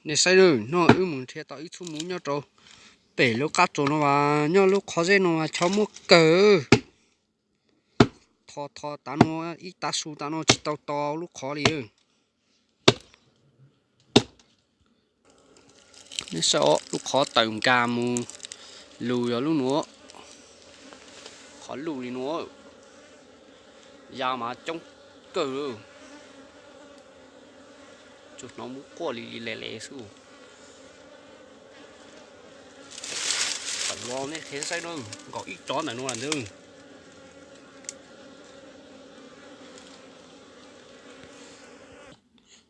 Nej saib nawb, no wb mus nrhiav tau ib txhub muv nyob rau pem lub qab tsuas no mas nyob lub qhov zeb no mas chob muaj kawg. Tho tho tav no, ib tav su tav no tsis tau to lub qhov li. Nej saib os, lub qhov tawm nkag mus lug yog lub nuav, qhov lug li nuav, ya mas coob kawg. Tsuas hnov muv quaj li li le le xwb. Tawm los nej saib na, nkaum ib rov ntawm no lawm ntag.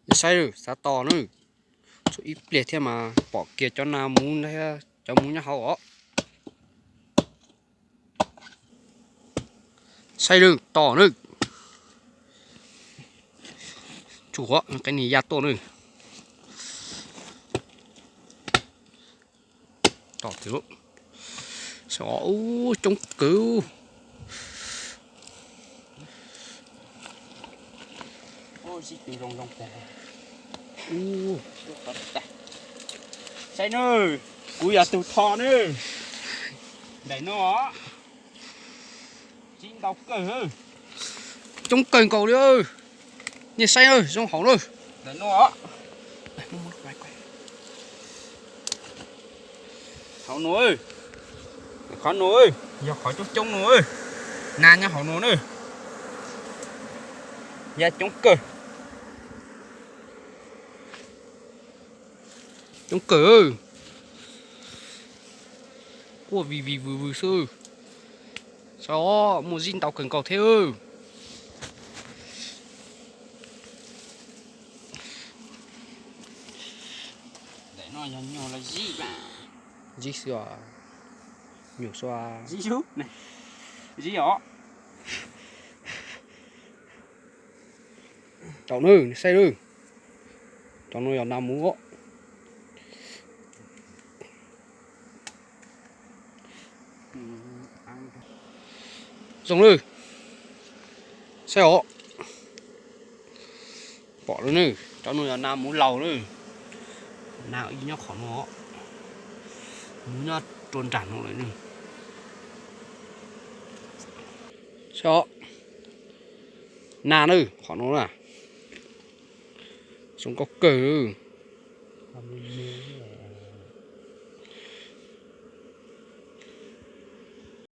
Nej saib, xav tos na, tshuav ib pliag thiab mas pom kiag cov nas muv, cov muv nyob hauv os. Saib lawm, tos na. Tsuav qee niag ya tuaj na. Tos, coob kawg. Saib nawb, kuv yog tug tho nawb. Ntawm no, tsis ntau kawg. Coob kawg nkaus li. Nej saib nawb, zoo hauv nawb. Hauv no, qhov no, yog qhov coob coob no, nas nyob hauv no na. Ya coob kawg. Coob kawg. Quaj vim vim vwm vwm xwb. Saib os, muaj zib ntau kawg nkaus thiab. Zib xwb, nyuam xwb. Zib os. Cov no saib lawm, cov no yog nas muv os. Zoo lawm, saib os. Pom lawm na, cov no yog nas muv laus lawm. Nas ib nyob qhov no, muv nyob rau nram no lawm na. Saib os, nas na, qhov no na, zoo nkauj kawg.